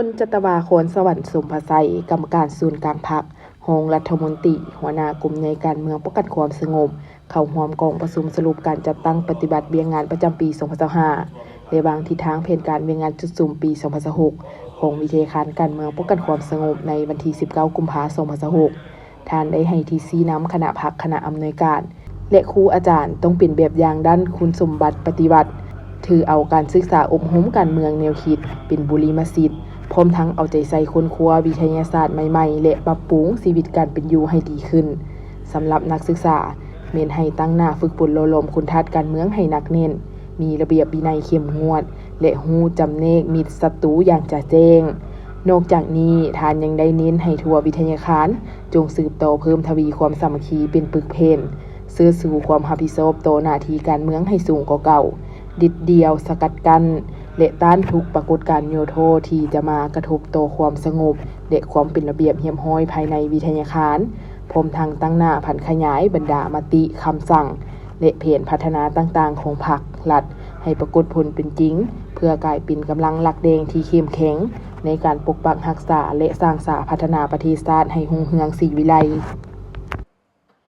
ພົນຈັດຕະວາ ຄອນສະຫວັນ ສົມພະໄຊ, ກຳມະການສູນກາງພັກ, ຮອງລັດຖະມົນຕີ, ຫົວໜ້າກົມໃຫຍ່ການເມືອງປ້ອງກັນຄວາມສະຫງົບ, ເຂົ້າຮ່ວມກອງປະຊຸມສະຫຼຸບການຈັດຕັ້ງປະຕິບັດວຽກງານປະຈຳປີສອງພັນຊາວຫ້າ ແລະ ວາງທິດທາງແຜນການວຽກງານຈຸດສຸມປີສອງພັນຊາວຫົກ ຂອງວິທະຍາຄານການເມືອງປ້ອງກັນຄວາມສະຫງົບ ໃນວັນທີສິບເກົ້າ ກຸມພາ ສອງພັນຊາວຫົກ. ທ່ານໄດ້ໃຫ້ທີ່ຊີ້ນຳຄະນະພັກ, ຄະນະອຳນວຍການ ແລະ ຄູອາຈານ ຕ້ອງເປັນແບບຢ່າງດ້ານຄຸນສົມບັດປະຕິວັດ, ຖືເອົາການສຶກສາອົບຮົມການເມືອງແນວຄິດເປັນບຸລິມະສິດ, ພ້ອມທັງເອົາໃຈໃສ່ຄົ້ນຄວ້າວິທະຍາສາດໃໝ່ໆ ແລະ ປັບປຸງຊີວິດການເປັນຢູ່ໃຫ້ດີຂຶ້ນ. ສຳລັບນັກສຶກສາ, ແມ່ນໃຫ້ຕັ້ງໜ້າຝຶກຝົນຫຼໍ່ຫຼອມຄຸນທາດການເມືອງໃຫ້ໜັກແໜ້ນ, ມີລະບຽບວິໄນເຂັ້ມງວດ ແລະ ຮູ້ຈຳແນກມິດສັດຕູຢ່າງຈະແຈ້ງ. ນອກຈາກນີ້, ທ່ານຍັງໄດ້ເນັ້ນໃຫ້ທົ່ວວິທະຍາຄານ ຈົ່ງສືບຕໍ່ເພີ່ມທະວີຄວາມສາມັກຄີເປັນປຶກແຜ່ນ, ເຊີດຊູຄວາມຮັບຜິດຊອບຕໍ່ໜ້າທີ່ການເມືອງໃຫ້ສູງກວ່າເກົ່າ, ເດັດດ່ຽວສະກັດກັ້ນ ແລະ ຕ້ານທຸກປາກົດການຫຍໍ້ທໍ້ທີ່ຈະມາກະທົບຕໍ່ຄວາມສະຫງົບ ແລະ ຄວາມເປັນລະບຽບຮຽບຮ້ອຍພາຍໃນວິທະຍາຄານ, ພ້ອມທັງຕັ້ງໜ້າຜັນຂະຫຍາຍບັນດາມະຕິ, ຄຳສັ່ງ ແລະ ແຜນພັດທະນາຕ່າງໆຂອງພັກ, ລັດ ໃຫ້ປາກົດຜົນເປັນຈິງ, ເພື່ອກາຍເປັນກຳລັງຫຼັກແດງທີ່ເຂັ້ມແຂງໃນການປົກປັກຮັກສາ ແລະ ສ້າງສາພັດທະນາປະເທດຊາດໃຫ້ຮຸ່ງເຮືອງສີວິໄລ.